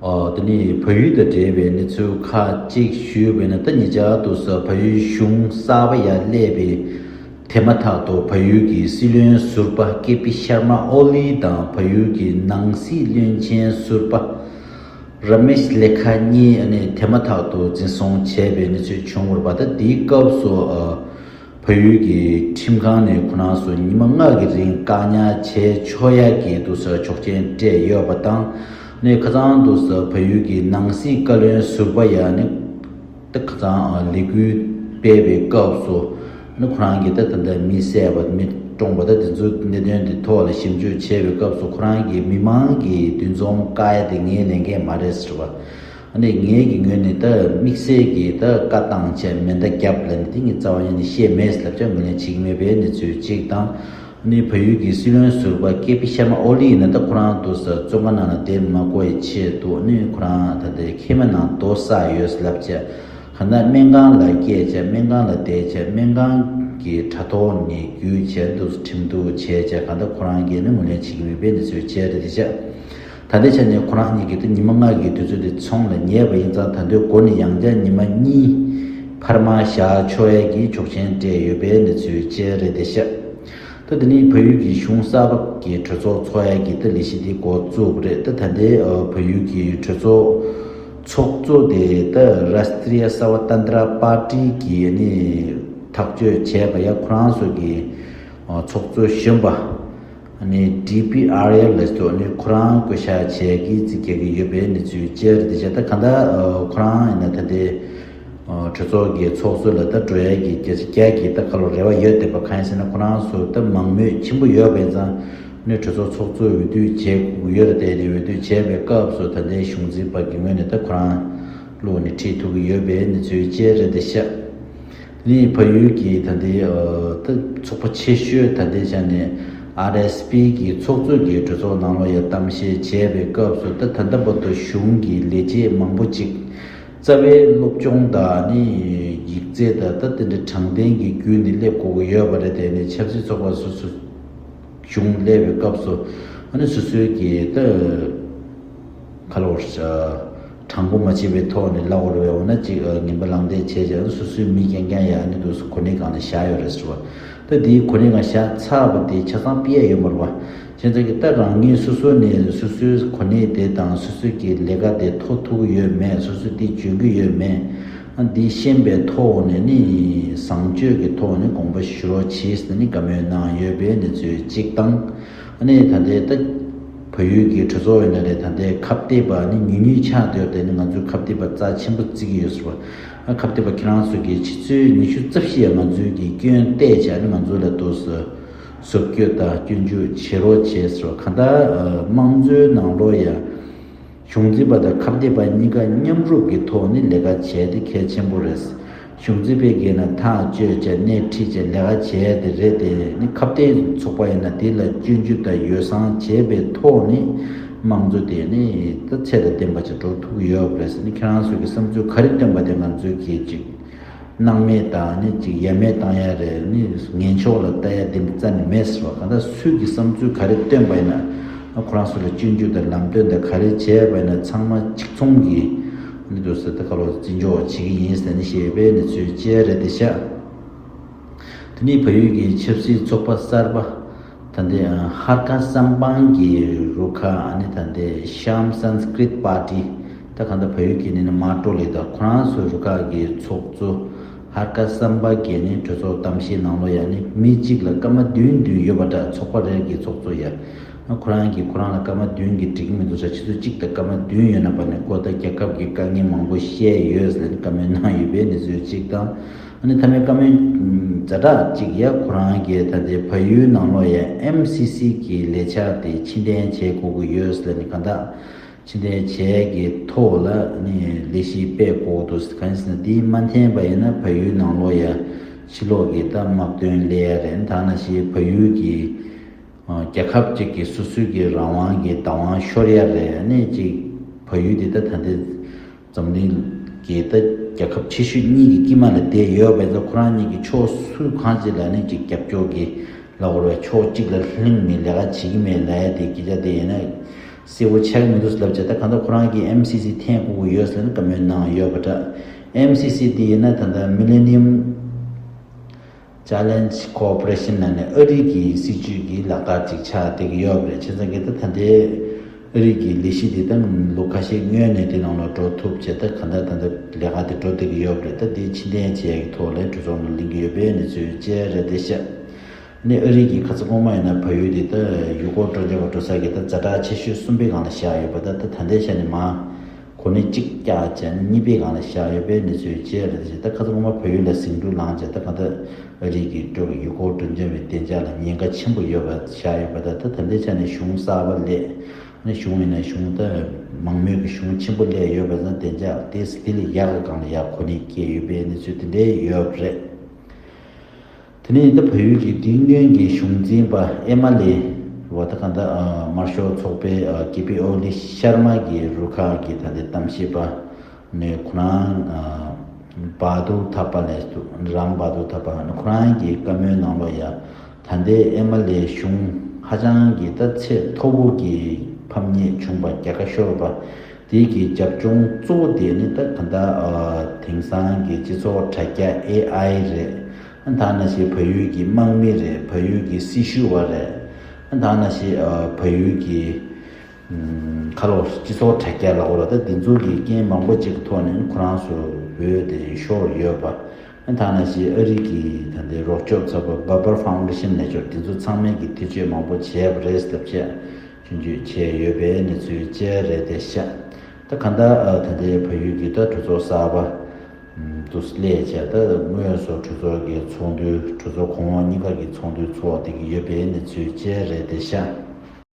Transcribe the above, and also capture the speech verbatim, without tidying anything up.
ཨོ། དེ་ནི་བལ་ཡུལ་དང་འབྲེལ་བའི་གནས་ཚུལ་ཁག་ཅིག་ཞུས་པས་ན། ད་ཉེ་ཆར་དུ་ས་བལ་ཡུལ་གཞུང་གསར་པ་ཡར་སླེབས་པའི་དེ་མ་ཐག་ཏུ་བལ་ཡུལ་གྱི་སྲིད་བློན་ཟུར་པ་ཀེ་པི་ཤར་མ་ཨོ་ལི་དང་བལ་ཡུལ་གྱི་ནང་སྲིད་བློན་ཆེན་ཟུར་པ་ར་མེཤ་ལེ་ཁ་གཉིས་ཨ་ནི་དེ་མ་ཐག་ཏུ་འཛིན་བཟུང་བྱས་པའི་གནས་ཚུལ་བྱུང་བ་རེད་པ། ད་དེའི་སྐབས་སུ་ཨ། བལ་ཡུལ་གྱི་ཁྲིམས་ཁང་ནས་ཁོ་རང་ཚོ་ཉི་མ་ལྔ་གི་རིང་བཀག་ཉར་བྱས་ཆོག་ཡ་གི་འདུག་ཟེར་ཆོག་མཆན་སྤྲད་ཡོད་པ་དང་། ནས་ཁ་སང་འདུག་ཟེར་བལ་ཡུལ་གྱི་ནང་སྲིད་བཀའ་བློན་ཟུར་པ་ཡ་ནི་ད་ཁ་སང་ལས་འགུལ་སྤེལ་བའི་སྐབས་སུ་ནི་ཁོ་རང་གིས་ད་ད་ལྟ་མི་བསད་པ་མི་བཀྲོངས་པ་ད་དེ་ཚོའི་གནད་དོན་དེ་ཐོག་ལ་ཞིབ་འཇུག་བྱས་པའི་སྐབས་སུ་ཁོ་རང་གིས་མི་མང་གི་འདུ་འཛོམས་བཀག་ཡ་དེ་ངའི་ལས་འགན་མ་རེད་ཟེར་བ། ཨ་ནི་ངེད་ཀྱི་ངོས་ནས་ད་དམིགས་བསལ་གྱི་ད་བཀའ་བཏང་བྱས་མེ་མདའ་བརྒྱབ་ལབ་ནས་དེ་ངས་རྩ་བ་ཉིད་ནས་བཤད་མེད་ལབ་བྱས་ངོས་ལེན་བྱེད་ཀྱི་མེད་པའི་གནས་ཚུལ་གཅིག་དང་། ཨ་ནི་བལ་ཡུལ་གྱི་སྲིད་བློན་ཟུར་པ་ཀེ་པི་ཤར་མ་ཨོ་ལི་ཡིན་ན་ད་ཁོ་རང་འདུག་ཟེར་བཙོན་ཁང་ནང་ལ་བསྡད་མ་དགོས་པའི་ཆེད་དུ་ཨ་ནི་ཁོ་རང་ད་ལྟའི་ཁེ་མ་ནང་རྡོ་བསགས་ཡོད་ལབ་བྱས། གང་ལྟར་སྨན་ཁང་ལ་སྐྱེལ་བྱས་སྨན་ཁང་ལ་བསྡད་བྱས་སྨན་ཁང་གི་དྲ་ཐོག་ནས་བརྒྱུད་བྱས་འདུག་ཁྲིམས་གཏུག་བྱས་བྱས་གང་ལྟར་ཁོ་རང་གིས་ནི་ངོས་ལེན་བྱེད་ཀྱི་མེད་པའི་གནས་ཚུལ་བྱས་རེད་དེ་བྱས། ད་ལྟའི་ཆ་ནས་ཁོ་རང་གཉིས་ཀྱིས་ད་ཉི་མ་ལྔ་གི་དུས་ཚོད་དེ་ཚོང་ལ་ཉེས་པ་ཡིན་ཙང་ད་དུང་འགོ་ནས་ཡང་བསྐྱར་ཉི་མ་གཉིས་འཕར་མ་བཞག་ཆོག་ཡས་ཀྱི་ཆོག་མཆན་སྤྲད་ཡོད་པའི་གནས་ཚུལ་བཅས་རེད་དེ་ཤག་ད་དེ་ནི་བལ་ཡུལ་གྱི་གཞུང་གསར་པ་གི་གྲོས་ཚོགས་འཚོགས་ཡས་ཀྱི་ད་ལས་གཞི་དེ་འགོ་བཙུགས་པ་རེད། ད་ད་ལྟའི་ཨ་བལ་ཡུལ་གྱི་གྲོས་ཚོགས་ཚོགས་གཙོ་དེ་ད་Rashtriya Svatantra Party གི་ནི་ཐག་གཅོད་བྱས་པ་ཡ་ཁོ་རང་ཚོ་གི་ཨ་ཚོགས་གཙོ་གཞོན་པ། ཨ་ནི་ཌི་པི་ཨར་ཡལ་ལ་སོགས་ནི་ཁོ་རང་བསྐོ་བཞག་བྱས་ཀྱི་རྩིས་རྒྱག་གི་ཡོད་པའི་གནས་ཚུལ་བཅས་རེད་དེ་བྱས། ད་གང་ལྟར་ཨ་ཁོ་རང་ཡིན་ན་ད་ལྟའི་ཨ་གྲོས་ཚོགས་ཀྱི་ཚོགས་གཙོ་ལ་ད་འགྲོ་ཡས་ཀྱི་བརྒྱ་ཆ་བརྒྱ་གི་ད་ཁ་ལོ་རེ་བ་ཡོད་བསྡད་པ། གང་ཡིན་ཟེར་ན་ཁོ་རང་ཚོ་ད་མང་མོས་ཆེན་པོ་ཡོད་པ་ཡིན་ཙང་ནི་གྲོས་ཚོགས་ཚོགས་གཙོ་འོས་བསྡུ་བྱེད་དགོས་ཀྱི་ཡོད་རེད་དེ། འོས་བསྡུ་བྱས་པའི་སྐབས་སུ་ད་ལྟའི་གཞུང་འཛིན་པ་གི་ངོས་ནས་ད་ཁོ་རང་བླུགས་ནས་ཁྲིད་ཐུབ་ཀྱི་ཡོད་པའི་གནས་ཚུལ་བཅས་རེད་དེ་ཤག་ནི་བལ་ཡུལ་གྱི་ད་ལྟའི་ཨ་ད་ཚོགས་པ་ཆེ་ཤོས་ད་ལྟའི་ཆ་ནས་ཨར་ཨེས་པི་གི་ཚོགས་གཙོ་གི་གྲོས་ཚོགས་ནང་ལོགས་ཡ་གཏམ་བཤད་བྱས་པའི་སྐབས་སུ་ད་ད་ལྟ་བར་དུ་གཞུང་གི་ལས་བྱེད་མང་པོ་ཅིག་རྩ་བའི་སློབ་སྦྱོང་དང་ནི་ཡིག་ཚད་དང་ད་དེ་འདྲ་དྲང་བདེན་གྱི་བརྒྱུད་ནས་སླེབས་དགོས་ཀྱི་ཡོད་པ་རེད་དེ། ནི་ཆབ་སྲིད་ཚོགས་པ་སོ་སོ། གཞུང་སླེབས་པའི་སྐབས་སུ་ཨ་ནི་སོ་སོའི་གི་ད་ཁ་ལོ་དྲང་པོ་མ་བྱས་པའི་ཐོག་ནས་ལབ་དགོས་རེད་པས། འོ་ན་ཅིག་ངན་པ་ལག་འདེད་བྱས་བྱས་ཨ་ནི་སོ་སོའི་མི་རྐྱང་རྐྱང་ཡ་ཨ་ནི་འདུག་གོ་གནས་སྒང་ལ་བཞག་ཡོད་རེད་ཟེར་བ། ད་དེའི་གོ་གནས་སྒང་བཞག་ཚར་བ་དེ་ཆ་ཚང་ཕུད་ཡ་ཡོད་མ་རེད་པ། བྱས་ཙང་གི་ད་རང་ཉིད་སོ་སོ་ནས་སོ་སོའི་གོ་གནས་དེ་དང་སོ་སོའི་གི་ལས་ཀ་དེ་ཐོབ་ཐུབ་ཀྱི་ཡོད་མེད། སོ་སོས་དེ་འཇོན་གྱི་ཡོད་མེད། ཨ་འདི་ཤེས་པའི་ཐོག་ནས་ནི་བཟང་སྤྱོད་ཀྱི་ཐོག་ནས་དགོངས་པ་ཞུ་རོགས་གྱིས་ཟེར་ནས་བཀའ་མོལ་གནང་ཡོད་པའི་གནས་ཚུལ་གཅིག་དང་། ཨ་ནི་ད་ལྟའི་ད་བལ་ཡུལ་གྱི་གྲོས་ཚོགས་ཡིན་ན་རེད། ད་ལྟའི་ཁ་གཏད་པ་ནི་ཉུང་ཉུང་ཆགས་བསྡད་ཡོད་དེ། ནི་ང་ཚོས་ཁ་གཏད་པ་རྩ་ཆེན་པོ་བརྩི་གི་ཡོད་ཟེར་བ། ཨ་ཁ་གཏད་པ་ཁྱེད་རང་ཚོ་གིས་ཆུ་ཚོད་ཉི་ཤུ་རྩ་བཞི་ཡ་ང་ཚོའི་གི་སྐྱོན་བལྟས་བྱས་ནི་ང་ཚོ་ལ་ཏོག་ཙམ་བཟོ་བཀོད་དང་སྐྱོན་འཛུགས་བྱེད་རོགས་བྱས་ཟེར་བ། གང་ལྟར་དམངས་གཙོའི་ནང་ལོགས་ཡ། གཞུང་འཛིན་པ་དང་ཁ་གཏད་པ་གཉིས་ཀ་མཉམ་རུབ་ཀྱི་ཐོག་ནས་ལས་ཀ་བྱས་ཏེ་གལ་ཆེན་པོ་རེད། གཞུང་འཛིན་པས་གལ་ན་ཐག་གཅོད་བྱས་སྣེ་ཁྲིད་བྱས་ལས་ཀ་བྱས་ཏེ་རེད་དེ། ནི་ཁ་གཏད་ཚོགས་པ་ཡིན་ན་དེ་ལ་སྐྱོན་བརྗོད་དང་ཡོ་བསྲང་བྱས་པའི་ཐོག་ནས་དམངས་གཙོ་དེ་ནི་ད་ཚད་དང་ལྡན་པ་ཅིག་འགྲོ་ཐུབ་ཀྱི་ཡོད་པ་རེད། ནི་ཁྱེད་རང་ཚོ་གི་བསམ་ཚུལ་ག་རེ་བཏོན་པ་དེ་ང་ཚོས་གིས་ཅིག་སྣང་མེད་དང་ནི་ཅིག་ཡ་མེད་བཏང་ཡ་རེད། ནི་ངན་ཕྱོགས་ལ་ལྟ་ཡ་དེ་རྩ་ནས་མེད་ཟེར་བ། གང་ལྟར་སུས་ཀྱི་བསམ་ཚུལ་ག་རེ་བཏོན་པ་ཡིན་ན་ཁོ་རང་ཚོ་ལ་སྐྱོན་བརྗོད་དང་ལམ་སྟོན་དང་ག་རེ་བྱས་པ་ཡིན་ན་ཚང་མ་གཅིག་མཚུངས་ཀྱི་ནི་དུ་ཟེར་ད་ག་ལོ་བརྩི་འཇོག་བྱེད་ཀྱི་ཡིན་ཟེར་ནས་བཤད་པའི་གནས་ཚུལ་བཅས་རེད་དེ་ཤག་དེ་ནས་བལ་ཡུལ་གྱི་ཆབ་སྲིད་ཚོགས་པ་གསར་པ། ད་ལྟའི་ཧར་ཀ་སམ་བྷང་གི་རུ་ཁག་ཨ་ནི་ད་ལྟའི་ཤམ་སན་སྐྲིད་པར་ཊི། ད་གང་ལྟར་བལ་ཡུལ་གྱི་ནི་ནི་མ་ཀྲོ་ལི་དང་ཁོ་རང་ཚོའི་རུ་ཁག་གི་ཚོགས་གཙོ་ཧར་ཀ་སམ་བྷང་གིས་ནི་གྲོས་ཚོགས་གཏམ་བཤད་ནང་ལོགས་ཡ་ནི་མི་གཅིག་ལ་སྐར་མ་བདུན་བདུན་ཡོད་པ་འདྲ། ཚོགས་པ་རེར་གྱི་ཚོགས་གཙོ་ཡ། ཁོ་རང་གིས་ཁོ་རང་ལ་སྐར་མ་བདུན་གྱིས་འགྲིག་གི་མི་འདུག་ས། ཆུ་ཚོད་གཅིག་དང་སྐར་མ་བདུན་ཡོད་ན་པ་ནི་ཁོ་ད་རྒྱལ་ཁབ་ཀྱི་དཀའ་ངལ་མང་པོ་བཤད་ཡོད་ཟེར་ནས་བཀའ་མོལ་གནང་ཡོད་པའི་གནས་ཚུལ་གཅིག་དང་། ཨ་ནི་མཐའ་མའི་བཀའ་མོལ་ཛ་དྲག་ཅིག་ཡ་ཁོ་རང་གིས་ད་ལྟའི་བལ་ཡུལ་ནང་ལོགས་ཡ་ཨེམ་སི་སི་གི་ལས་འཆར་དེ་ཕྱིར་འཐེན་བྱེད་དགོས་ཀྱི་ཡོད་ཟེར་ནས་གང་ལྟར་ཕྱིར་འཐེན་བྱེད་ཀྱི་ཐོག་ལ་ནི་ལས་གཞི་སྤེལ་དགོས་འདུག་གང་ཡིན་ཟེར་ན་དེ་མ་འཐེན་པ་ཡིན་ན་བལ་ཡུལ་ནང་ལོགས་ཡ་ཕྱི་ལོགས་ཀྱི་ད་དམག་དོན་སླེབས་ཡ་རེད། ད་ནང་བཞིན་བལ་ཡུལ་གྱི་རྒྱལ་ཁབ་ཅིག་གི་སོ་སོའི་གི་རང་དབང་གི་བདག་དབང་ཤོར་ཡ་རེད། ཨ་ནི་ཅིག་བལ་ཡུལ་འདི་ད་ད་ལྟའི་འཛམ་གླིང་གི་ད་རྒྱལ་ཁབ་ཆེ་ཤོས་གཉིས་ཀྱི་དཀྱིལ་མ་ལ་བསྡད་ཡོད་པས་ཙང་ཁོ་རང་གཉིས་ཀྱི་ཕྱོགས་སུ་གང་ཅི་ལ་ནི་ཅིག་རྒྱབ་སྐྱོར་གྱི་ལ་འོར་བའི་ཕྱོགས་གཅིག་ལ་ལྷིང་ནས་ལས་ཀ་བྱེད་ཀྱི་མེད་ལབ་ཡ་དེ་སྐད་ཆ་དེ་ཡིན་ན། གསལ་པོ་ཆགས་མི་འདུག་ལབ་བྱས། ད་གང་ལྟར་ཁོ་རང་གིས་ཨེམ་སི་སི་འཐེན་དགོས་ཀྱི་ཡོད་ཟེར་ནས་བཀའ་མོལ་གནང་ཡོད་པ་འདྲ། ཨེམ་སི་སི་འདི་ཡིན་ན་ད་ལྟ་Millennium Challenge Corporation ནང་ནས་ཨ་རི་གི་སྲིད་ཇུས་ཀྱི་ལག་བསྟར་ཅིག་ཆགས་བསྡད་ཀྱི་ཡོད་པ་རེད། བྱས་ཙང་གི་ད་ད་ལྟའི་ཨ་རི་གི་ལས་གཞི་འདི་ད་ལོ་ཁ་ཤས་སྔོན་ནས་འདི་ནང་ལ་འགྲོ་ཐུབ་བྱས། ད་གང་ལྟར་ད་ལྟ་ལས་ཀ་འདི་འགྲོ་བསྡད་ཀྱི་ཡོད་པ་རེད། ད་འདི་ཕྱིར་འཐེན་བྱེད་ཡག་གི་ཐོག་ལ་གྲོས་ཚོགས་ནང་གླེང་གི་ཡོད་པའི་གནས་ཚུལ་བཅས་རེད་བསྡད་ཤག་ནི་ཨ་རི་གི་ཁ་ས་སྔོན་མ་ཡིན་ན་བལ་ཡུལ་འདི་ད་ཡུལ་སྐོར་སྤྲོ་འཆམ་པ་འགྲོ་ས་གི་ད་ཛ་དྲག་ཆེ་ཤོས་གསུམ་པའི་སྒང་ལ་བཞག་ཡོད་པ། ད་ད་ད་ལྟའི་ཆ་ནས་མར་གོ་གནས་གཅིག་བཀྱག་བྱས་ནས་གཉིས་པའི་སྒང་ལ་བཞག་ཡོད་པའི་གནས་ཚུལ་བཅས་རེད་བྱས། ད་ཁ་ས་སྔོན་མ་བལ་ཡུལ་ལ་ཟིང་འཁྲུག་ལངས་བྱས། ད་གང་ལྟར་ཨ་རི་གི་སྤྲོ་ཡུལ་སྐོར་སྤྲོ་འཆམ་པའི་བདེ་འཇགས་ལ་ཉེན་ཁ་ཆེན་པོ་ཡོད་པ་བཞག་ཡོད་པ། ད་ད་ད་ལྟའི་ཆ་ནས་གཞུང་གསར་པ་སླེབས་ནས་གཞུང་ཡིན་ན་གཞུང་ད་མང་མོས་ཀྱི་གཞུང་ཆེན་པོ་སླེབས་ཡོད་པ་ཙང་བདེ་འཇགས་དེ་དེ་ལས་ཡག་གི་སྒང་ལ་ཡག་གོ་གནས་བསྐྱལ་ཡོད་པའི་གནས་ཚུལ་དེ་འདྲའི་ཡོད་པ་རེད། དེ་ནས་ད་བལ་ཡུལ་གྱི་དེ་སྔོན་གྱི་གཞུང་འཛིན་པ་ཨེ་མ་ལེ་བ་ད་གང་ལྟར་དམར་ཤོག་ཚོགས་པའི་ཀེ་པི་ཨོ་ལི་ཤར་མ་གི་རུ་ཁག་གི་ད་ལྟའི་གཏམ་བཤད་པ་ནས་ཁོ་རང་བ་དུ་ཐ་པ་ལས་རང་བ་དུ་ཐ་པ་ནས་ཁོ་རང་གི་བཀའ་མོལ་ནང་ལ་ཡ། ད་ལྟའི་ཨེ་མ་ལེ་གཞུང་ཧ་ཅང་གི་ད་ཚད་མཐོ་པོ་གི་ཕམ་ཉེས་བྱུང་པ་རྒྱལ་ཁ་ཤོར་བ། དེ་གི་རྒྱབ་ལྗོངས་གཙོ་བོ་དེ་ནི་ད་གང་ལྟར་དེང་སང་གི་སྤྱི་ཚོགས་དྲ་རྒྱ་ཨེ་ཨའི་རེད། ད་ནང་བཞིན་བལ་ཡུལ་གྱི་དམག་མི་རེད། བལ་ཡུལ་གྱི་སྲི་ཞུ་བ་རེད། ད་ནང་བཞིན་བལ་ཡུལ་གྱི་ཁ་ལོ་སྤྱི་ཚོགས་དྲ་རྒྱ་ལ་འོ་ལ་ད་འདི་ཚོ་གི་རྐྱེན་མང་པོ་ཅིག་གི་ཐོག་ནས་ཁོ་རང་ཚོ་བོད་དེ་ཤོར་ཡོད་པ། ད་ནང་བཞིན་ཨ་རི་གི་ད་ལྟའི་རོགས་སྐྱོབ་ཚོགས་པ་Barber Foundation ནས་ཆོག་དེ་ཚོ་ཚང་མས་ཀྱི་ཐེ་བྱུས་མང་པོ་བྱས་པ་རེད་ཟེར་བཤད། སྐྱོན་བརྗོད་བྱས་ཡོད་པའི་གནས་ཚུལ་བཅས་རེད་བསྡད་ཤག་ད་གང་ལྟར་ད་ལྟའི་བལ་ཡུལ་གྱི་ད་གྲོས་ཚོགས་གསར་པ་དུ་སླེབས་བྱས། ད་དངོས་སུ་གྲོས་ཚོགས་ཀྱི་ཚོགས་འདུ་གྲོས་ཚོགས་གོང་འོག་གཉིས་ཀ་གི་ཚོགས་འདུ་ཚོགས་བསྡད་ཀྱི་ཡོད་པའི་གནས་ཚུལ་བཅས་རེད་བསྡད་ཤག